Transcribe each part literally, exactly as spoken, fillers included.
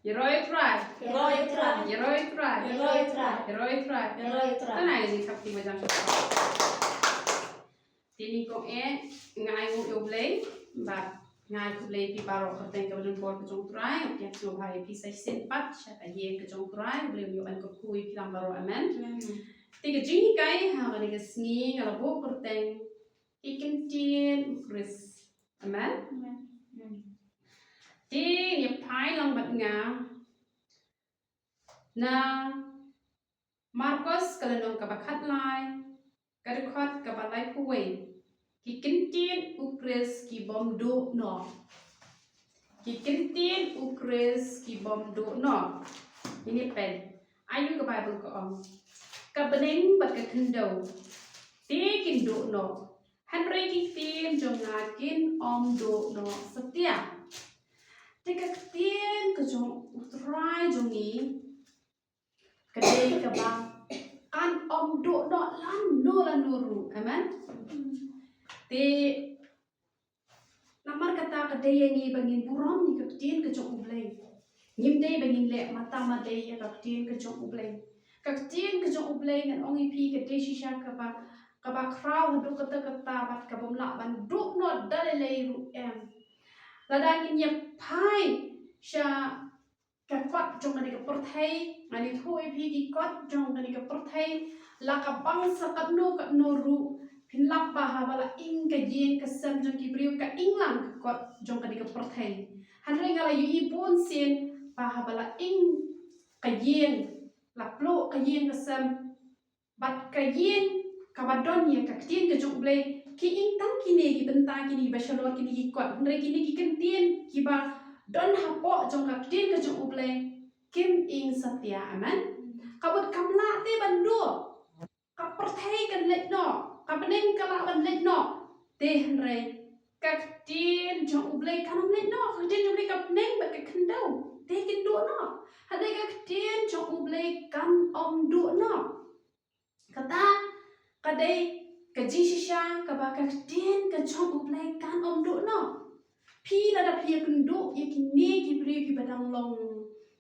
Ïaroh ïa U Trai. Ïaroh ïa U Trai. Ïaroh ïa U Trai. Ïaroh ïa U Trai. Ïaroh ïa U Trai. Ïaroh ïa U Trai. Tang ai jingthap kti ba jam. Te nyngkong eh nga ai nguh ïa U Blei bad nga ai khublei ïa phi baroh kyrteng kaba don bor ka jong U Trai. Nga ai khublei ïa phi sa shisien pat sha ka ïing ka jong U Trai. U Blei un ïoh ban kyrkhu ïa phi lang baroh, amen. Te ka jinghikai ha kane ka sngi nga la buh kyrteng Ki Kyntien U Khrist. Amen. Te ngin ïa phai lang bad nga na Markos ka lynnong kaba khatlai, ka dkhot kaba laiphew wei. Ki Kyntien U Khrist ki bym duh noh. Ki Kyntien U Khrist ki bym duh noh. Ngin ïa peit. Ayu ka Baibl ka ong, ka bneng bad ka khyndew te kin duh noh, hynrei ki ktien jong nga kin ym duh noh satia. Te ka ktien ka jong U Trai jong ngi ka dei kaba kan ym duh noh lano lano ruh. Amen. Te namar kata ka dei ïa ngi ba ngin burom ïa ka ktien ka jong U Blei. Ngim dei ba ngin leh mata madei ïa ka ktien ka jong U Blei. Ka ktien ka jong U Blei ngan ong ïa phi ka dei shisha kaba, kaba khraw haduh katta katta bad ka bym lah ban duh noh da lei lei ruh em. Lada ngin ïa phai sha ka kot jong kane ka pyrthei, ngan ïathuh ïa phi ki kot jong kane ka pyrthei, la ka bang sa katno katno ruh, phin lap ba haba la ing ka ïing ka sem jong ki briew ka ing lang ka kot jong kane ka pyrthei. Hynrei nga la ïohi bun sien ba haba la ing ka ïing, la pluh ka ïing ka sem, bad ka ïing kaba don ïa ka ktien ka jong U Blei, ki ing tang kine ki bynta, kine kiba shalor, kine ki kot, hynrei kine ki kyntien kiba don hapoh jong ka ktien ka jong U Blei kim ing satia. Amen. Ka mut kam lah te ban duh. Ka pyrthei kan leit noh, ka bneng ka lah ban leit noh, te hynrei ka ktien jong U Blei kan ym leit noh. Ka ktien jong U Blei, ka bneng bad ka khyndew te kin duh noh, hynrei ka ktien jong U Blei kan ym duh noh. Kata ka dei ka jingshisha kaba ka ktien ka jong U Blei kan ym duh noh. Phi lada phi ïakynduh ïa kine ki briew kiba dang long,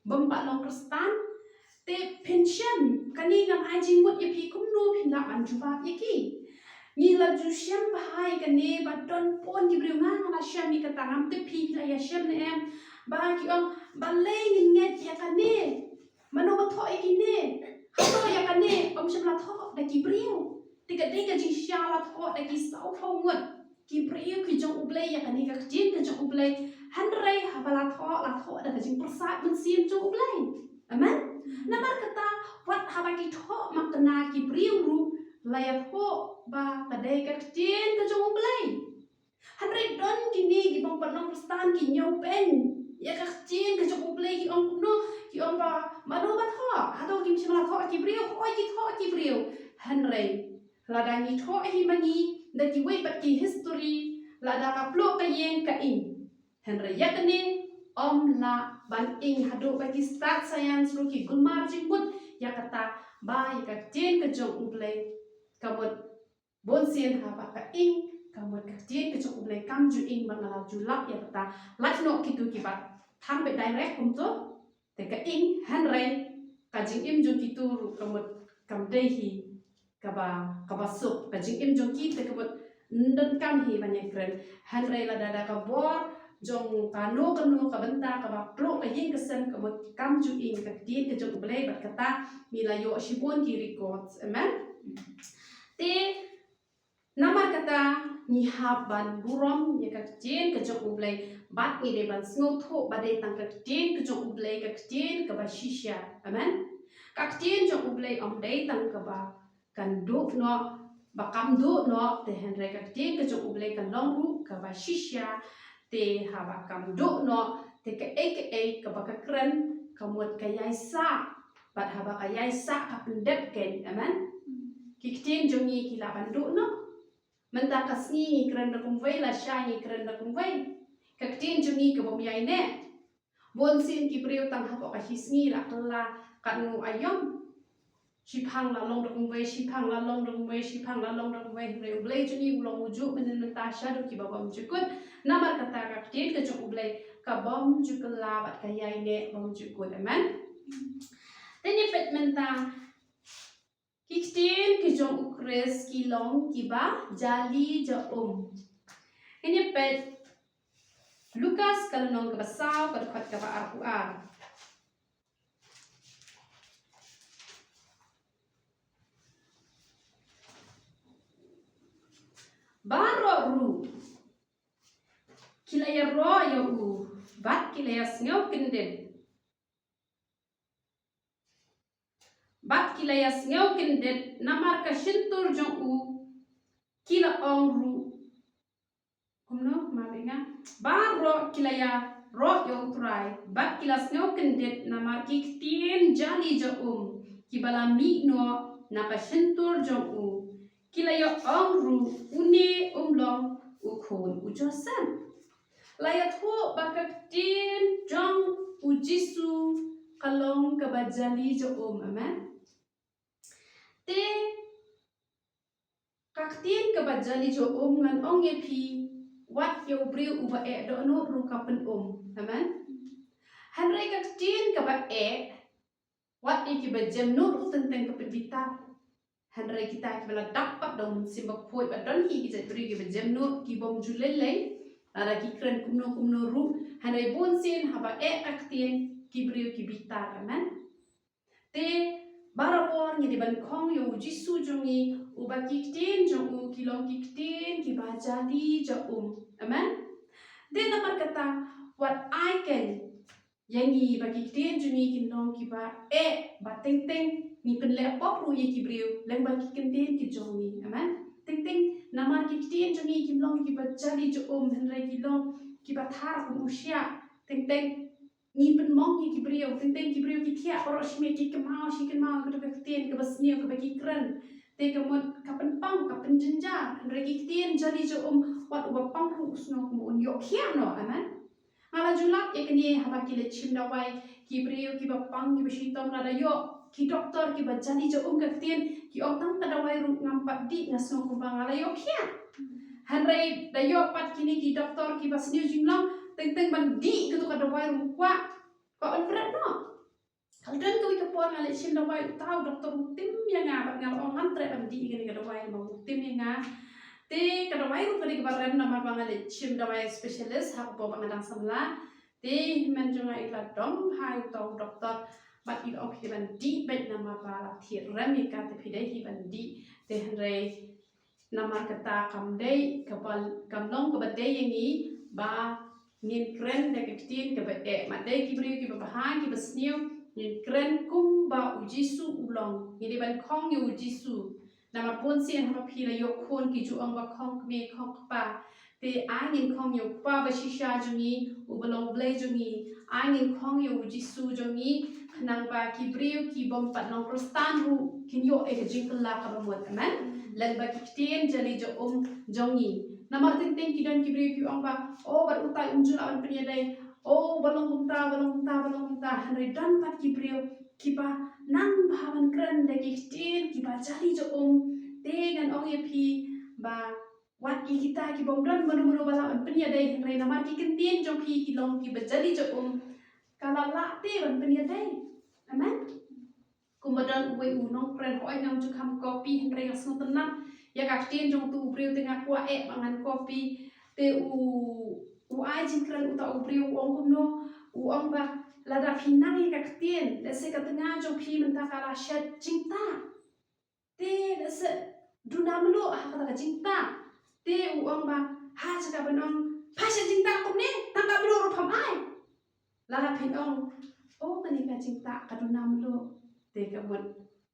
bym pat long Khristan, te phin shem, kane ngan ai jingmut ïa phi kumno phin lah ban jubab ïa ki. Ngi la ju shem bha ïa kane ba don bun ki briew, nga nga la shem ïa kata, ngam tip phi, phi la ïa shem ne em, ba ki ong balei ngin ngeit ïa kane. Mano ba thoh ïa kine? Hato ïa kane ym shym la thoh da ki briew? Te ka dei ka jingshisha la thoh da ki sawphew ngut ki briew ki jong U Blei ïa kane ka ktien ka jong U Blei. Hynrei haba la thoh, la thoh da ka jingpyrsad mynsiem jong U Blei. Amen. Namar kata wat haba ki thoh makna ki briew ruh la ïathuh ba ka dei ka ktien ka jong U Blei. Hynrei don kine ki bym pat long Khristan ki ñiewbeiñ ïa ka ktien ka jong U Blei, ki ong kumno, ki ong ba mano ba thoh, hato kim shym la thoh ki briew, hooid ki thoh ki briew. Hynrei lada ngi thoh hi ma ngi da kiwei pat ki history, lada ka pluh ka ïeng ka ing. Hynrei ïa kane ym lah ban ing, haduh ba ki stad science ruh ki kulmar jingmut ïa kata ba ïa ka ktien ka jong U Blei ka mut bun sien haba ka ing, ka mut ka ktien ka jong U Blei kam ju ing, ba nga la ju lap ïa kata. Lait noh kito kiba thang beit direct kumto, te ka ing, hynrei ka jingim jong kito ruh ka mut kam dei hi kaba, kaba suk. Ka jingim jong ki te ka mut ym donkam hi ban ïakren. Hynrei lada da ka bor jong kano kano ka bynta kaba pluh ka ïing ka sem, ka mut kam ju ing ka ktien ka jong U Blei, bad kata ngi la ïoh shibun ki records. Amen. Te namar kata ngi hap ban burom ïa ka ktien ka jong U Blei, bad ngi dei ban sngewthuh ba dei tang ka ktien ka jong U Blei ka ktien kaba shisha. Amen. Ka ktien jong U Blei ym dei tang kaba kan duh noh, ba kam duh noh, te hynrei ka ktien ka jong U Blei ka long ruh kaba shisha. Te haba kam duh noh, te kaei kaei kaba ka kren ka mut ka ïaisah. Bad haba ka ïaisah ka pyndep keiñ. Amen. Ki ktien jong ngi ki lah ban duh noh. Mynta ka sngi ngi kren da kumwei, lashai ngi kren da kumwei. Ka ktien jong ngi ka bym ïaineh. Bun sien ki briew tang hapoh ka shi sngi la kylla katno aïom. Shiphang la long da kumwei, shiphang la long da kumwei, shiphang la long da kumwei. Hynrei U Blei jong ngi u long ujuh mynnin mynta shaduh kiba bymjukut. Namar kata ka ktien ka jong U Blei ka bym ju kylla bad ka ïaineh bym ju kut. Amen. Te ngi peit mynta, ki ktien ki jong u Khrist ki long kiba jali ja um. Ngi peit Lukas ka lynnong kaba saw, ka dkhot kaba arphew ar. Baroh ruh ki la ïaroh ïa u bad ki la ïasngew kyndit. Bad ki la ïasngew kyndit namar ka shyntur jong u, ki la ong ruh. Kumno, ma bynga. Baroh ki la ïaroh ïa u Trai bad ki la sngew kyndit namar ki ktien jali ja um kiba la mih noh na ka shyntur jong u. Ki la ïa ong ruh, une um long u khun u Joseph. La ïathuh ba ka ktien jong u Jisu ka long kaba jali ja um. Amen. Te ka ktien kaba jali ja um, ngan ong ïa phi, wat ïa u briew uba eh dohnud ruh ka pyn-um. Amen. Hynrei ka ktien kaba eh, wat ïa kiba jem nud ruh teng teng ka pynbitar. Hynrei kita kiba la dap pat da u Mynsiem Bakhuid, ba don hi ki jait briew kiba jem nud, ki bym ju lei lei, lada ki kren kumno kumno ruh. Hynrei bunsien haba eh ka ktien, ki briew ki bitar. Amen. Te barabor ngi dei ban khong ïa u Jisu jong ngi, uba ki ktien jong u ki long ki ktien kiba jali ja um. Amen. Te namar kata, wat ai keiñ ïa ngi ba ki ktien jong ngi kin long kiba eh, ba teng teng ngi pynleh pop ruh ïa ki briew lyngba ki ktien ki jong ngi. Amen. Teng teng namar ki ktien jong ngi kim long kiba jali ja um, hynrei ki long kiba thar kum u shiah. Teng teng ngi pynmong ïa ki briew, teng teng ki briew ki thiah baroh shi miet, ki kynmaw shi kynmaw ïa kato ka ktien kaba sniew kaba ki kren. Te ka mut ka pynpang, ka pynjynjar, hynrei ki ktien jali ja um, wat uba pang ruh u sngew kumba un ïoh khiah noh. Amen. Nga la ju lap ïa kane haba ki leit shim dawai, ki briew kiba pang, kiba shitom, lada ïoh ki doktor kiba jali ja um ka ktien, ki ong, tang ka dawai ruh ngam pat dih, nga sngew kumba nga la ïoh khiah. Hynrei da ïoh pat kine ki doktor kiba sniew jinglong, teng teng ban dih kato ka dawai ruh kwah, kwah ban bret noh. Ka la don kawei ka por nga leit shim dawai, uta u doktor u tim ïa nga bad nga la ong, ngam treh ban dih ïa kane ka dawai namar u tim ïa nga. Te ka dawai ruh ka dei kaba rem namar ba nga leit shim dawai specialist ha ka por ba nga dang samla. Te hynmen jong nga i la dom bha ïa uta u doktor bad i la ong, phi dei ban dih beit namar ba la thied rem ïa ka, te phi dei hi ban dih. Te hynrei namar kata kam dei kaba, kam long kaba dei ïa ngi ba ngin kren da ka ktien kaba eh. Ma dei ki briew kiba bha, kiba sniew, ngin kren kumba u Jisu u long. Ngi dei ban khong ïa u Jisu. Namar bunsien haba phi la ïoh khun, ki ju ong ba khong kmie khong kpa. Te ai ngin khong ïa u Kpa ba shisha jong ngi, uba long Blei jong ngi. Ai ngin khong ïa u Jisu jong ngi, khnang ba ki briew ki bym pat long Khristan ruh kin ïoh ïa ka jingkylla kaba mut. Amen. Lyngba ki ktien jali ja um jong ngi. Namar teng teng ki don ki briew ki ong ba, o, bad utai um ju lah ban pynïadei. O, ba long kumta, ba long kumta, ba long kumta. Hynrei don pat ki briew kiba nang bha ban kren da ki ktien kiba jali ja um. Te ngan ong ïa phi ba wat ïa kita ki bym don mano mano ba lah ban pynïadei, hynrei namar ki ktien jong phi ki long kiba jali ja um, ka la lah te ban pynïadei. Amen. Kumba don uwei u nongkren, hooid ngam ju kham copy, hynrei nga sngewtynnat ïa ka ktien jong utu u briew, te nga kwah eh ba ngan copy. Te u, u ai jingkren uta u briew, u ong kumno, u ong ba lada phi nang ïa ka ktien, lehse ka tnga jong phi mynta ka la shet jingtah. Te lehse duna mluh ha kata ka jingtah. Te u ong ba, ha jaka ban ong pha shet jingtah kumne, tang ka mluh ruh pham ai. Lada phin ong, o, kane ka jingtah ka duna mluh, te ka mut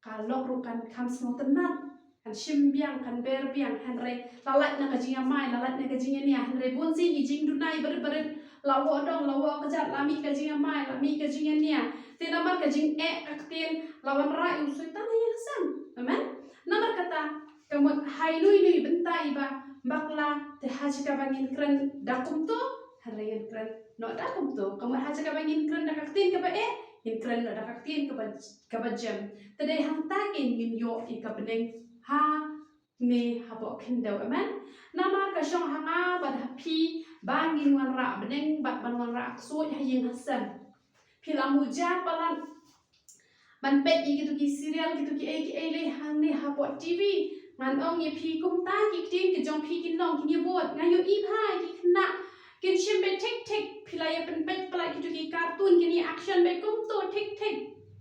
ka lok ruh kan kham sngewtynnat, kan shim biang, kan ber biang. Hynrei la lait na ka jingïamai, la lait na ka jingïania, hynrei bunsien i jingduna i barit barit, la wah dong, la wah kjat, la mih ka jingïamai, la mih ka jingïania. Te namar ka jingeh ka ktien la wanrah ïa u Soitan ha ïing ha sem. Amen. Namar kata ka mut ha ino ino i bynta iba bakla, te ha jaka ba ngin kren da kumto, hynrei ngin kren noh da kumto. Ka mut ha jaka ba ngin kren da ka ktien kaba eh, ngin kren noh da ka ktien kaba, kaba jem. Te dei hangta keiñ ngin ïoh ïa ka bneng ha ne hapoh khyndew. Amen. Namar ka shong ha nga bad ha phi Ba ngin wanrah bneng bad ban wanrah ksuid ha ïing ha sem. Phi la muja palat ban peit ïa kito ki serial, kito ki ei ki ei lei hangne hapoh T V. Ngan ong ïa phi, kumta ki ktien ki jong phi kin long kin ïa bud. Nga ïohi bha ki khynnah kin shim beit thik thik. Phi la ïa pynpeit palat kito ki cartoon, kin ïa action beit kumto thik thik.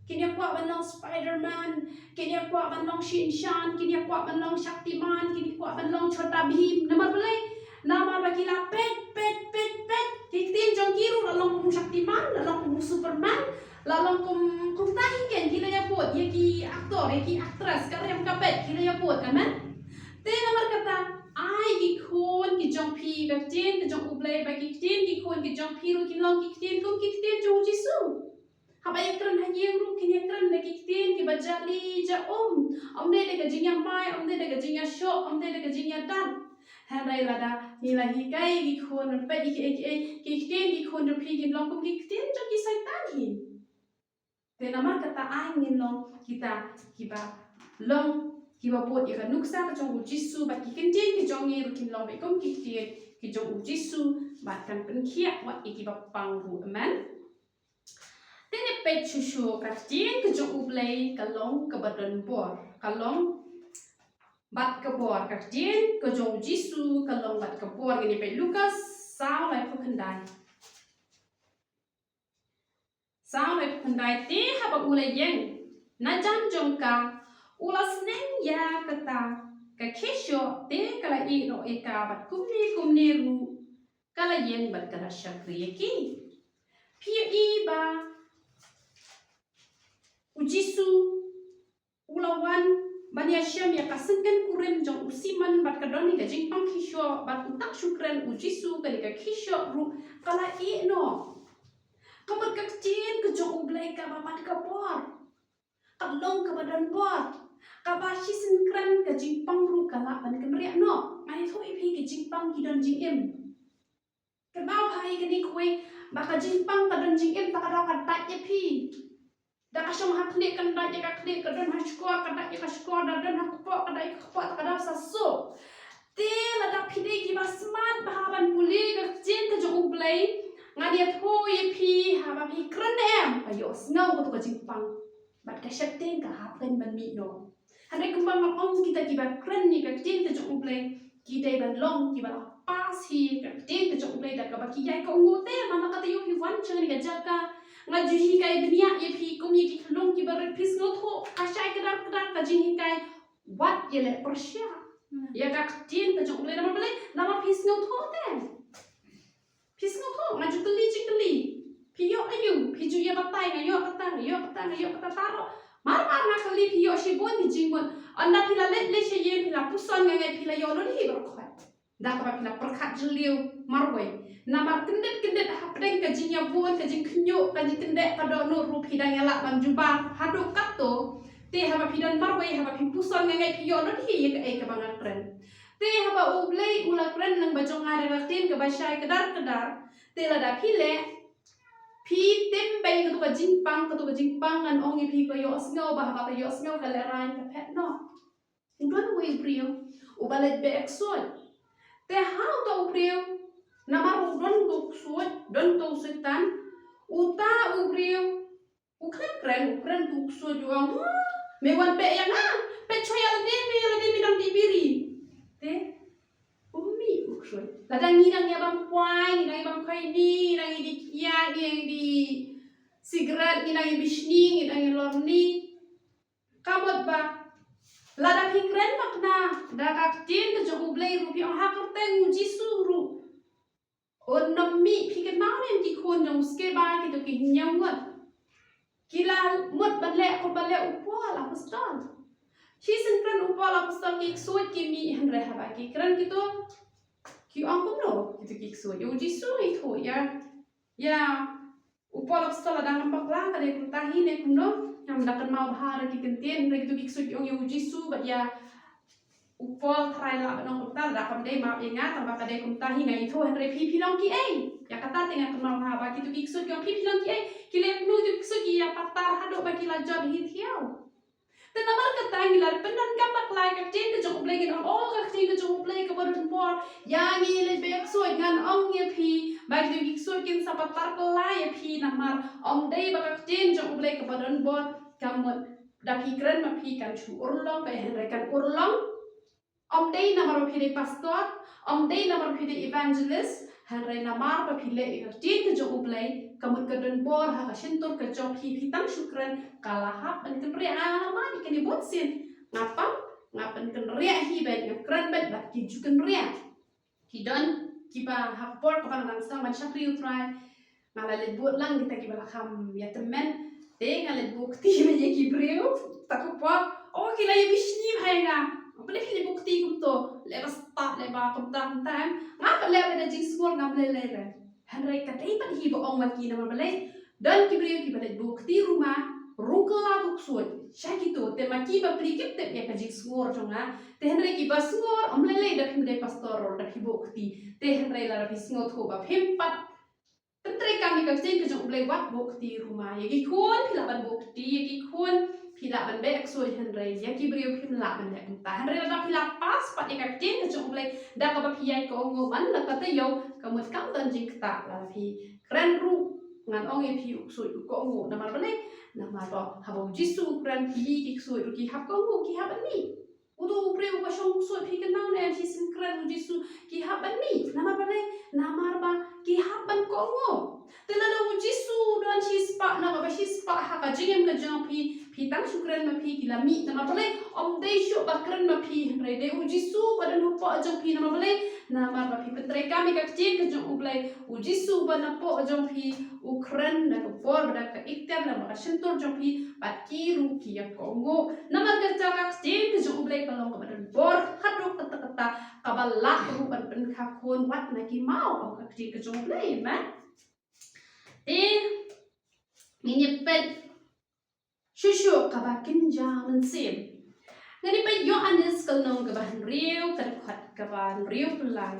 Kin ïa kwah ban long Spider-Man, kin ïa kwah ban long Shin Chan, kin ïa kwah ban long Shaktiman, kin ïa kwah ban long Chhota Bheem. Namar balei? Namar ba ki la peit, peit, peit, peit. Ki ktien jong ki ruh la long kum u Shaktiman, la long kum u Superman, la long kum, kumta hi ken, ki la ïa bud ïa ki actor, ïa ki actress, ka rem ka peit, ki la ïa bud, amen. Te namar kata, ai ki khun ki jong phi ka ktien ka jong U Blei, ba ki ktien ki khun ki jong phi ruh kin long ki ktien kum ki ktien jong U Jisu. Haba ïa kren ha ïing ruh kin ïa kren da ki ktien kiba jali ja um. Ym dei da ka jingïamai, ym dei da ka jingïashoh, ym dei da ka jingïadat. Hynrei lada ngi la hikai ki khun ban peit ïa kiei kiei, ki ktien ki khun jong phi kin long kum ki ktien jong ki Soitan hi. Te namar kata ai ngin long kita kiba long kiba bud ïa ka nuksa ka jong U Jisu, bad ki ktien ki jong ngi ruh kin long beit kum ki ktien ki jong U Jisu, bad kan pynkhiah wat ïa kiba pang ruh. Amen. Te ngi peit shuh shuh, ka ktien ka jong U Blei ka long kaba don bor, ka long bad ka bor. Ka ktien ka jong U Jisu ka long bad ka bor. Ngin ïa peit Lukas saw laiphew khyndai. Saw laiphew khyndai. Te haba u la ïeng na jan jong ka, u la sneng ïa kata ka khieshoh, te ka la ïeh noh ïa ka, bad kumne kumne ruh ka la ïeng bad ka la shakri ïa ki. Phi ïohi ba U Jisu u la wan ban ïashem ïa ka syngken kurim jong u Simon, bad ka don ïa ka jingpang khieshoh, bad uta u shu kren, U Jisu, kane ka khieshoh ruh ka la ïeh noh. Ka mut ka ktien ka jong U Blei kaba bad ka bor, ka long kaba don bor, kaba shisien kren ka jingpang ruh ka lah ban kynriah noh. Nga ïathuh ïa phi, ki jingpang ki don jingim. Kynmaw bha ïa kane kawei, ba ka jingpang ka don jingim, ta ka daw ka dait ïa phi. Da ka shong ha khlieh kan dait ïa ka khlieh, ka don ha shkor ka dait ïa ka shkor, da don ha kpoh ka dait ïa ka kpoh, ta ka daw sa suk. Te lada phi dei kiba smat bha ban pule ka ktien ka jong U Blei, ngan ïathuh ïa phi, haba phi kren em, ka ïohsngew kato ka jingpang, bad ka sheptieng ka hapdeng ban mih noh. Hynrei kumba nga ong, kita kiba kren ïa ka ktien ka jong U Blei ki dei ban long kiba la pass hi ka ktien ka jong U Blei da kaba ki ïai kohnguh te. Namar kata ïoh phi wan sha kane ka jaka, nga ju hikai bniah ïa phi kum ïa ki khyllung kiba rit, phi sngewthuh, ka shai kdar kdar ka jinghikai. Wat ïaleh pyrshah ïa ka ktien ka jong U Blei. Namar balei? Namar phi sngewthuh te. Phi sngewthuh, nga ju kylli jingkylli. Phi ïoh aïu? Phi ju ïa batai, nga ïoh kata, nga ïoh kata, nga ïoh kata, taro. Mar mar nga kylli, phi ïoh shibun ki jingmut. Ynda phi la leit leit sha ïing, phi la puson, nga ngeit phi la ïoh lynti baroh khoit. Da kaba phi la pyrkhat jylliew marwei. Namar kyndit kyndit hapdeng ka jingïabun, ka jingkhynñiuh, ka jingkyndit, ka dohnud ruh phi dang ïaleh ban jubab haduh katto. Te haba phi don marwei, haba phi puson, nga ngeit phi ïoh lynti ïa kaei kaba nga kren. Te haba U Blei u la kren lyngba jong nga da ka ktien kaba shai kdar kdar, te lada phi leh, phi tim beiñ kato ka jingpang, kato ka jingpang ngan ong ïa phi ka ïohsngew, ba haba ka ïohsngew ka lehraiñ ka phet noh. U don uwei u briew uba leit beh ksuid. Te ha uta u briew, namar u don uto u ksuid, don uto u Soitan, uta u briew u khlem kren, u kren, u ksuid u ong, "Huh, me wan beh ïa nga, peit shuwa ïa lade, me ïa lade me dang dih biri." Te um mih u ksuid. Lada ngi dang ïa bam kwai, ngi dang ïa bam khwai ni, ngi dang ïa dih kiad, ngi dang ïa dih sigaret, ngi dang ïa bishni, ngi dang ïa lorni. Ka mut ba lada phi kren makna da ka ktien ka jong U Blei ruh, phi ong ha kyrteng U Jisu ruh, un ym mih. Phi kynmaw ne em ki khun jong u Skeva, kito ki hynñiew ngut, ki la mut ban leh kumba leh u Paul apostol. Shisien kren u Paul apostol, ki ksuid ki mih, hynrei haba ki kren kito, ki ong kumno kito ki ksuid? Ïa U Jisu ngi ïathuh, ïa, ïa u Paul apostol la dang ym bakla, ka dei kumta hi ne kumno? Ngam da kynmaw bha da ki kyntien, hynrei kito ki ksuid ki ong ïa U Jisu bad ïa u Paul. Tharai lah ban ong kumta, lada kam dei map ïa nga, tangba ka dei kumta hi, nga ïathuh. Hynrei phi, phi long kiei? Ïa kata te nga kynmaw bha ba kito ki ksuid ki ong, phi, phi long kiei? Ki leh kumno kito ki ksuid? Ki ïa patar haduh ba ki la jot hi thiaw. Te namar kata ngi la pyndonkam bakla ïa ka ktien ka jong U Blei, ngin ong, oh, ka ktien ka jong U Blei kaba don bor ïa ngi leit beh ksuid. Ngan ong ïa phi ba kito ki ksuid kin sa patar kylla ïa phi, namar ym dei ba ka ktien jong U Blei kaba don bor ka mut da phi kren ma phi kan shu urlong, ba hynrei kan urlong ym dei namar ba phi dei pastor, ym dei namar ba phi dei evangelist, hynrei namar ba phi leh ïa ka ktien ka jong U Blei, ka mut ka don bor ha ka shyntur ka jong phi, phi tang shu kren ka la hap ban kynriah. Nga la mad ïa kine bun sien, nga pang, nga pynkynriah hi beit, nga kren beit bad ki ju kynriah. Ki don kiba ha ka por kaba nga dang sdang ban shakri U Trai, nga la leit bud lang kita kiba la kham ïa tymmen. Te nga leit buh kti beit ïa ki briew, ta ka por, oh, ki la ïa bishni bha ïa nga. Balei phi leit buh kti kumto? Leh ba stad, leh ba kumta kumta em. Nga pat leh ba da jingsngur, ngam leh leh re. Hynrei ka dei pat hi ba ong ma ki, namar balei? Don ki briew kiba leit buh kti ruh ma, rung kylla tu ksuid sha kito, te ma ki bapli kim tip ïa ka jingsngur jong nga. Te hynrei kiba sngur, ym lei lei da phim dei pastor ruh, da phi buh kti. Te hynrei lada phi sngewthuh ba phim pat pyntreikam ïa ka ktien ka jong U Blei, wat buh kti ruh ma. Ïa ki khun phi lah ban buh kti, ïa ki khun phi lah ban beh ksuid, hynrei ïa ki briew phim lah ban leh kumta. Hynrei lada phi la pass pat ïa ka ktien ka jong U Blei da kaba phi ïaid kohnguh man la ka taïew, ka mut kam don jingktah lada phi kren ruh. Ngan ong ïa phi, u ksuid u kohnguh. Namar balei? Namar ba haba U Jisu u kren, phi ki ksuid ruh ki hap kohnguh, ki hap ban mih. Uto u briew uba shong ksuid, phi kynmaw ne em, shisien kren U Jisu, ki hap ban mih. Namar balei? Namar ba ki hap ban kohnguh. Te lada U Jisu u don shispah na kaba shispah ha ka jingim ka jong phi, phi tang shu kren ma phi, ki la mih. Namar balei? Ym dei shuh ba kren ma phi, hynrei dei U Jisu ba don hapoh jong phi. Namar balei? Namar ba phi pyntreikam ïa ka ktien ka jong U Blei, U Jisu ba napoh jong phi u kren da ka bor, da ka ikhtiar, da ka shyntur jong phi, bad ki ruh ki ïa kohnguh. Namar kata ka ktien ka jong U Blei ka long kaba don bor haduh katta katta, kaba lah ruh ban pynkha khun wat na ki maw, ong ka ktien ka jong U Blei, amen. Te ngin ïa peit shuh shuh kaba kynja mynsiem. Ngan ïa peit Ïoannis ka lynnong kaba hynriew, ka dkhot kaba hynriew phew lai.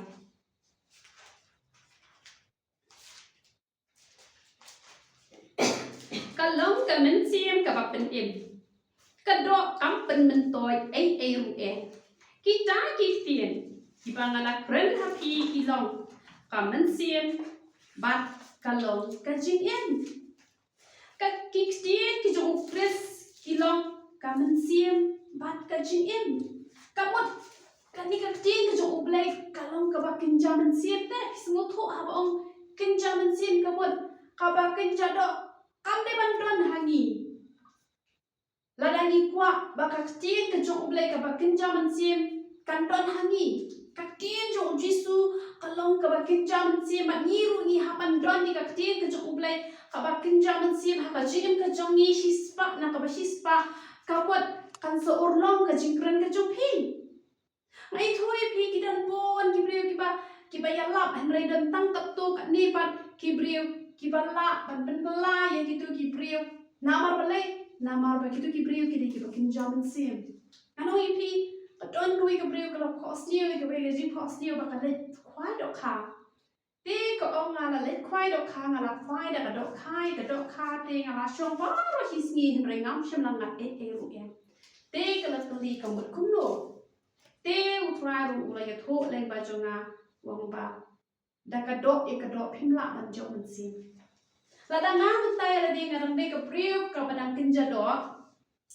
Ka long ka mynsiem kaba pynim. Ka doh kam pynmyntoi ei ei ruh eh. Kita ki ktien kiba nga la kren ha phi ki long ka mynsiem bad ka long ka jingim. Ka, ki ktien ki jong U Khrist ki long ka mynsiem bad ka jingim. Ka mut kane ka ktien ka jong U Blei ka long kaba kynja mynsiem te. Phi sngewthuh haba ong kynja mynsiem, ka mut kaba kynja doh, kam dei ban don ha ngi. Lada ngi kwah ba ka ktien ka jong U Blei kaba kynja mynsiem kan don ha ngi. Ka ktien jong U Jisu ka long kaba kynja mynsiem, bad ngi ruh ngi hap ban don ïa ka ktien ka jong U Blei kaba kynja mynsiem ha ka jingim ka jong ngi, shispah na kaba shispah. Ka mut kan sa urlong ka jingkren ka jong phi. Nga ïathuh ïa phi, ki don bun ki briew kiba, kiba ïalap, hynrei don tang katto katne pat ki briew kiba lah ban pynkylla ïa kito ki briew. Namar balei? Namar ba kito ki briew ki dei kiba kynja mynsiem. Ngan ong ïa phi, ka don kawei ka briew ka la khohsniew ïa kawei ka jingkhohsniew ba ka leit khwai dohkha. Te ka ong, nga la leit khwai dohkha, nga la khwai da ka dohkha, ka dohkha, te nga la shong baroh shi sngi hynrei ngam shym la ngat ei ei ruh em. Te ka la kylli, ka mut kumno? Te U Trai ruh u la ïathuh lyngba jong nga, u ong ba da ka doh ïa ka doh phim lah ban jop mynsiem. Lada nga mynta ïa lade nga dang dei ka briew kaba dang kynja doh,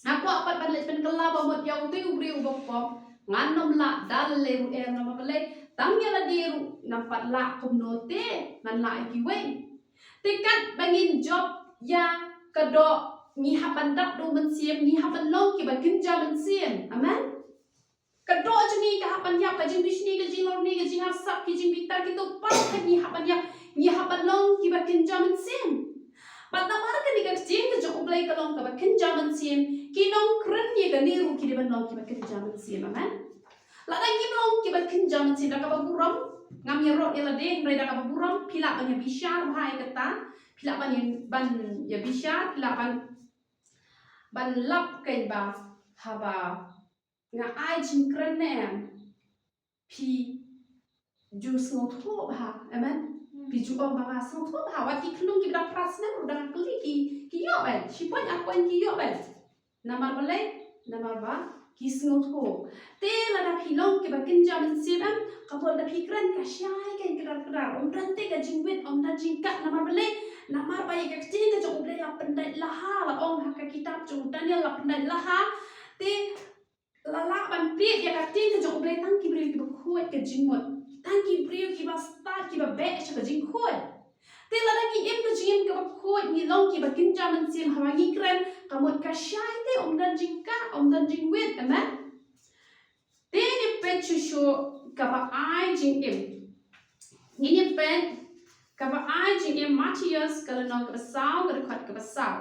nga kwah pat ban leit pynkylla ba mut ïa utei u briew uba pop, ngan ym lah da lei ruh em. Namar balei? Tang ïa lade ruh ngam pat lah, kumno te ngan lah ïa kiwei? Te katba ngin jop ïa ka doh, ngi hap ban dap duh mynsiem, ngi hap ban long kiba kynja mynsiem. Amen. Ka doh jong ngi ka hap ban ïap, ka jingbishni, ka jinglorni, ka jingharsap, ki jingbitar, kito pat ngi hap ban ïap, ngi hap ban long kiba kynja mynsiem. Bad namar kane ka ktien ka jong U Blei ka long kaba kynja mynsiem, ki nongkren ïa kane ruh ki dei ban long kiba kynja mynsiem. Amen. Lada ngim long kiba kynja mynsiem, da kaba burom, ngam ïaroh ïa lade, hynrei da kaba burom phi lah ban ïa bishar bha ïa kata, phi lah ban ïa, ban ïa bishar, phi lah ban, ban lap kein ba haba nga ai jingkren ne em, phi ju sngewthuh bha, amen. Hmm. Phi ju ong ba nga sngewthuh bha, wat ki khynnah kiba dang phra snem ruh dang kylli ki, ki ïoh beit, shi point ar point ki ïoh beit. Namar balei? Namar ba ki sngewthuh. Te lada phi long kiba kynja mynsiem, em, ka por da phi kren ka shai kein kdar kdar. Ym don te ka jingwit, ym don jingkah, namar balei? Namar ba ïa ka ktien ka jong U Blei la pyndait laha, la ong ha ka kitab jong Daniel la pyndait laha. Te la lah ban peit ïa ka ktien ka jong U Blei tang ki briew kiba khuid ka jingmut. Tang ki briew kiba stad, kiba beh sha ka jingkhuid. Te lada ngi im ka jingim kaba khuid, ngi long kiba kynja mynsiem, haba ngi kren, ka mut ka shai te, ym don jingkah, ym don jingwit, amen. Te ngin peit shuh shuh kaba ai jingim. Ngin ïa peit kaba ai jingim, Mathaios ka lynnong kaba saw, ka dkhot kaba saw.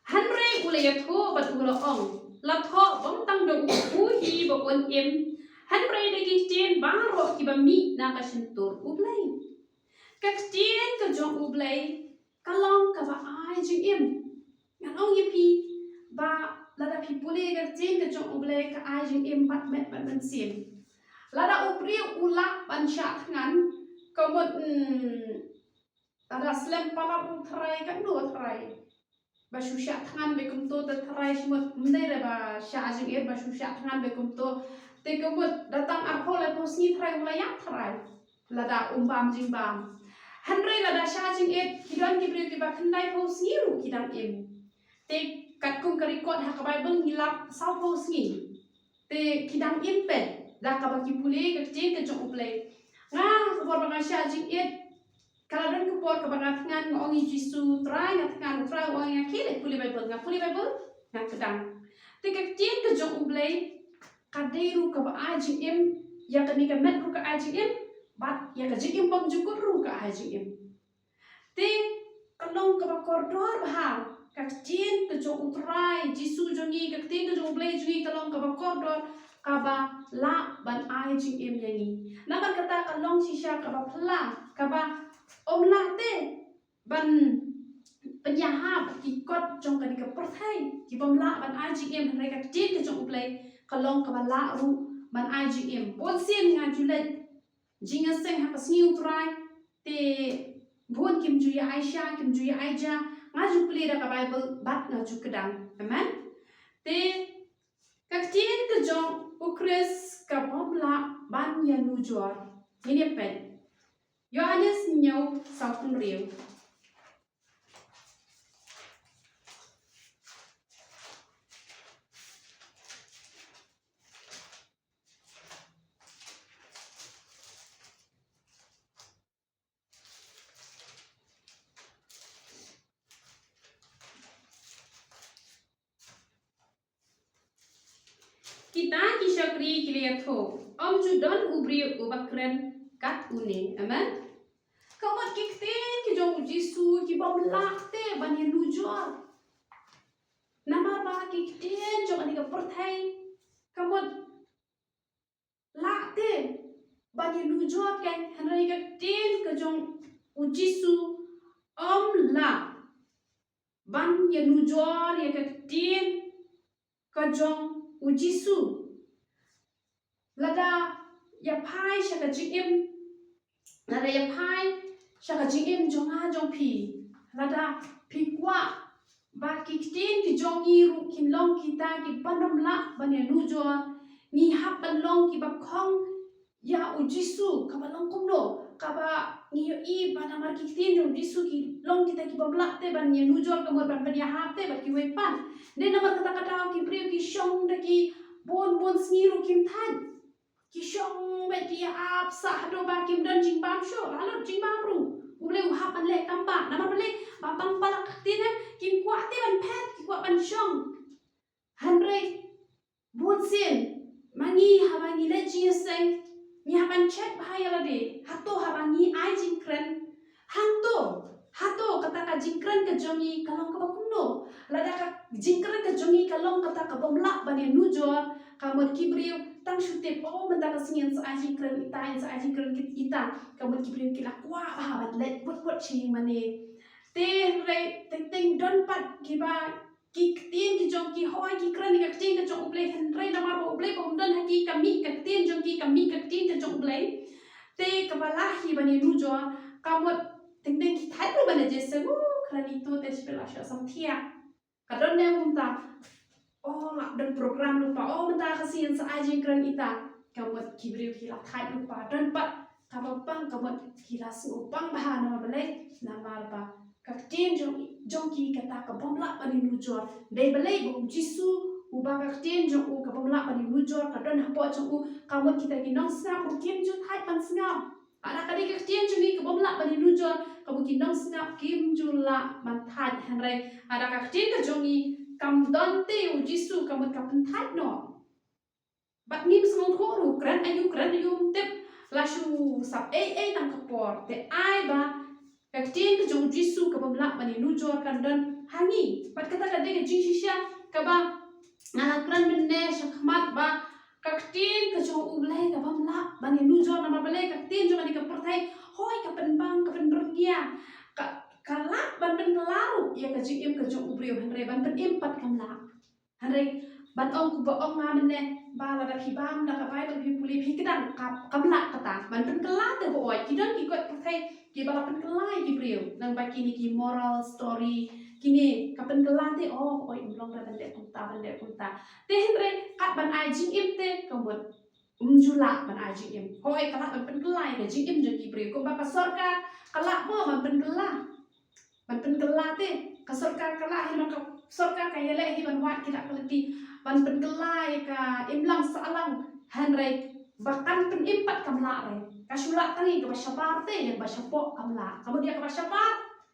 Hynrei u la ïathuh bad u la ong, la thoh bym tang da u hi ba un im, hynrei da ki ktien baroh kiba mih na ka shyntur U Blei. Ka ktien ka jong U Blei ka long kaba ai jingim. Ngan ong ïa phi ba lada phi pule ka ktien ka jong U Blei ka ai jingim bad met bad mynsiem. Lada u briew u lah ban shah thngan, ka mut, mm, lada slem palat u trai, katno trai ba shu shah thngan bad kumto, te trai shmut mynne re ba shah jingim ba shu shah thngan bad kumto. Te ka mut da tang arphew laiphew sngi trai u la ïap trai. Lada um bam jingbam. Hynrei lada shah jingim, ki don ki briew kiba khyndaiphew sngi ruh ki dang im. Te katkum ka record ha ka Baibl ngi lap sawphew sngi. Te ki dang im peit da kaba ki pule ka ktien ka jong U Blei. Nga, ka por ba nga shah jingim, ka la don ka por kaba nga thngan, nga ong ïa u Jisu, Trai, nga thngan, u Trai u ong ïa nga, khie leit pule Baibl. Nga pule Baibl, nga kdang. Te ka ktien ka jong U Blei ka dei ruh kaba ai jingim, ïa kane ka met ruh ka ai jingim, bad ïa ka jingim bymjukut ruh ka ai jingim. Te ka long kaba kordor bha ka ktien ka jong u Trai Jisu jong ngi, ka ktien ka jong U Blei jong ngi ka long kaba kordor, kaba lah ban ai jingim ïa ngi. Namar kata ka long shisha kaba phylla, kaba ym lah te ban pynïahap ki kot jong kane ka pyrthei ki bym lah ban ai jingim, hynrei ka ktien ka jong U Blei ka long kaba lah ruh ban ai jingim. Bun sien nga ju leit jingïaseng ha ka sngi U Trai, te bun kim ju ïa ai sha, kim ju ïa ai ja, nga ju pule da ka Baibl bad nga ju kdang. Amen. Te ka ktien ka jong U Khrist ka bym lah ban ïanujor. Ngin ïa peit Ïoannis hynñiew, saw phew hynriew. Kita ki shakri ki la ïathuh, ym ju don u briew uba kren kat une. Amen. Ka mut ki ktien ki jong u Jisu ki bym lah te ban ïanujor. Namar ba ki ktien jong kane ka pyrthei ka mut lah te ban ïanujor kein, hynrei ka ktien ka jong u Jisu ym lah ban ïanujor ïa ka ktien ka jong u Jisu. Lada ïa phai sha ka jingim, lada ïa phai sha ka jingim jong nga jong phi, lada phi kwah ba ki ktien ki jong ngi ruh kin long kita kiba ym lah ban ïanujor, ngi hap ban long kiba khong ïa u Jisu, kaba long kumno, kaba ngi ïohi ba namar ki ktien jong u Jisu ki long kita ki bym lah te ban ïanujor, ka mut ban pynïahap te bad kiwei pat. Ne namar kata ka daw ki briew ki shong da ki bun bun sngi ruh kim thait. Ki shong bad ki ïa ap sah haduh ba kim don jingbam shuh, la lut jingbam ruh. U Blei u hap ban leh tang ba, namar balei? Ba pang palak ktien em, kim kwah te ban phet, ki kwah ban shong. Hynrei bun sien ma ngi haba ngi leit jingïaseng, ngi hap ban check bha ïa lade, hato haba ngi ai jingkren, hangto, hato kata ka jingkren ka jong ngi ka long kaba kumno? Lada ka jingkren ka jong ngi ka long kata ka bym lah ban ïanujor, ka mut ki briew tang shu tip, oh, mynta ka sngi yn sa ai jingkren ita, yn sa ai jingkren kit ita, ka mut ki briew ki la kwah bha ban leit bud bud sha ïing mane. Te hynrei teng teng don pat kiba ki ktien ki jong ki hoi ki kren ïa ka ktien ka jong U Blei, hynrei namar ba U Blei ba um don ha ki, ka mih ka ktien jong ki, ka mih ka ktien ka jong U Blei. te kaba lah hi ban ïanujor, ka mut teng teng ki thait ruh ban ïa jingïaseng, u kren ito te shi pela sha samthiah. Ka don ne mynta, oh, lah don program lypa, oh, mynta ka sngi yn sa ai jingkren ita. Ka mut ki briew ki la thait lypa, don pat kaba pang, ka mut ki la sngew pang bha namar balei, namar ba ka ktien jong, jong ki kata ka bym lah ban ïanujor. Dei balei ba u Jisu, uba ka ktien jong u ka bym lah ban ïanujor ka don hapoh jong u, ka mut kita ki nongsngap ruh kim ju thait ban sngap. Lada ka dei ka ktien jong ngi ka bym lah ban ïanujor, ka mut ki nongsngap kim ju lah ban thait, hynrei lada ka ktien ka jong ngi kam don te u Jisu, ka mut ka pynthait noh. Bad ngim sngewthuh ruh, kren aïu, kren aïu ym tip, la shu sap ei ei tang ka por. Te ai ba ka ktien ka jong u Jisu ka bym lah ban ïanujor kan don ha ngi. Bad kata ka dei ka jingshisha kaba nga la kren mynne shakhmat ba ka ktien ka jong U Blei ka bym lah ban ïanujor, namar balei? Ka ktien jong kane ka pyrthei, hooid, ka pynbang, ka pynbyrngia, ka, ka lah ban pynkylla ruh ïa ka jingim ka jong u briew, hynrei ban pynim pat kam lah. Hynrei ban ong, kumba ong nga mynne, ba lada phi bam da ka Baibl phi pule, phi kdang, ka, kam lah kata. Ban pynkylla te hooid, ki don ki kot pyrthei kiba la pynkylla ïa ki briew, nang ba kine ki moral story, kine ka pynkylla te, oh, hooid, ym long re ban leh kumta, ban leh kumta. Te hynrei kat ban ai jingim te ka mut ym ju lah ban ai jingim. Hooid, ka lah ban pynkylla ïa ka jingim jong ki briew, kumba ka sorkar ka lah mo ban pynkylla. Ban pynkylla te, ka sorkar ka lah hi, ban ka sorkar ka ïaleh hi ban wad ki lad ka lynti ban pynkylla ïa ka imlang sahlang, hynrei ba kan pynim pat kam lah re. Ka shu lah tang ïa kaba shabar te, ïa kaba shapoh kam lah. Ka mut ïa kaba shabar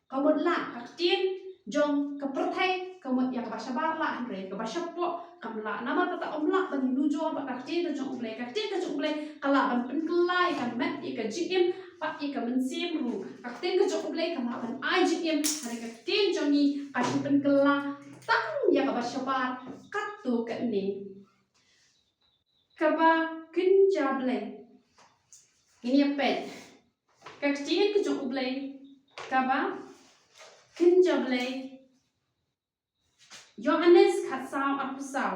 ka mut lah, ka ktien jong ka pyrthei ka mut ïa kaba shabar lah, hynrei kaba shapoh kam lah. Namar kata ym lah ban ïanujor bad ka ktien ka jong U Blei. Ka ktien ka jong U Blei ka lah ban pynkylla ïa ka met, ïa ka jingim, bad ïa ka mynsiem ruh. Ka ktien ka jong U Blei ka lah ban ai jingim, hynrei ka ktien jong ngi ka shu pynkylla tang ïa kaba shabar katto katne. Kaba kynja Blei. Ngin ïa peit ka ktien ka jong U Blei kaba kynja Blei. Ïoannis khatsaw, arphew saw.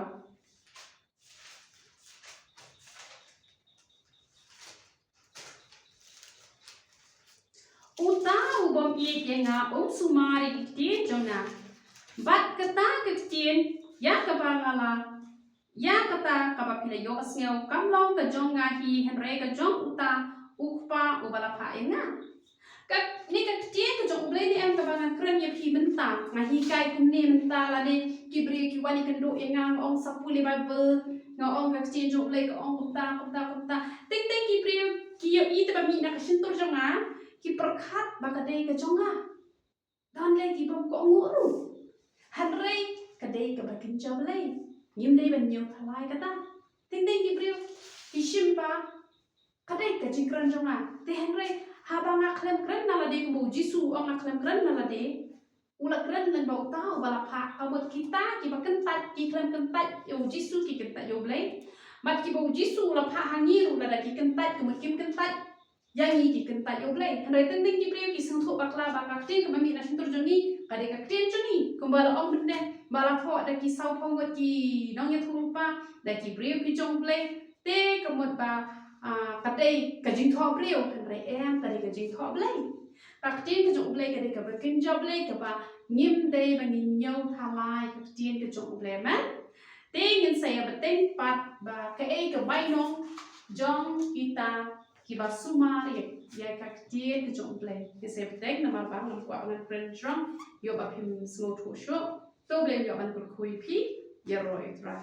Uta u bym ïeit ïa nga um sumar ïa ka ktien jong nga. Bad kata ka ktien ïa kaba nga la, ïa kata kaba phi la ïohsngew, kam long ka jong nga hi, hynrei ka jong uta u Kpa uba la phah ïa nga. Kane ka ktien ka jong U Blei ne em kaba nga kren ïa phi mynta, nga hikai kumne mynta, lane ki briew ki wan ïakynduh ïa nga, nga ong sa pule Baibl, nga ong ka ktien jong U Blei ka ong kumta, kumta, kumta. Teng teng ki briew ki ïohi te ba mih na ka shyntur jong nga, ki pyrkhat ba ka dei ka jong nga. Don lei ki bym kohnguh ruh. Hynrei ka dei kaba kynja Blei. Ngim dei ban ñiew thalai kata. Teng teng ki briew ki shim ba ka dei ka jingkren jong nga. Te hynrei haba nga khlem kren na lade, kumba u Jisu u ong nga khlem kren na lade, u la kren lyngba uta uba la phah. Ka mut kita kiba kyntait ki khlem kyntait ïa u Jisu, ki kyntait ïa U Blei. Bad kiba u Jisu u la phah ha ngi ruh, lada ki kyntait, ka mut kim kyntait ïa ngi, ki kyntait ïa U Blei. Hynrei teng teng ki briew ki sngewthuh bakla ba ka ktien kaba mih na shyntur jong ngi ka dei ka ktien jong ngi. Kumba la ong mynne, ba la thoh da ki saw phew ngut ki nongïathuhlypa, da ki briew ki jong U Blei. Te ka mut ba, ah, ka dei ka jingthoh briew, hynrei em, ka dei ka jingthoh Blei. Ka ktien ka jong U Blei ka dei kaba kynja Blei, kaba ngim dei ba ngin ñiew thalai ka ktien ka jong U Blei, amen. Te ngin sa ïa bteng pat ba kaei ka bainong jong kita kiba sumar ïa, ïa ka ktien ka jong U Blei. Ngin sa ïa bteng namar ba ngam kwah ban kren shuh, ïoh ba phim sngewthuh shuh. To U Blei un ïoh ban kyrkhu ïa phi, ïaroh ïa U Trai.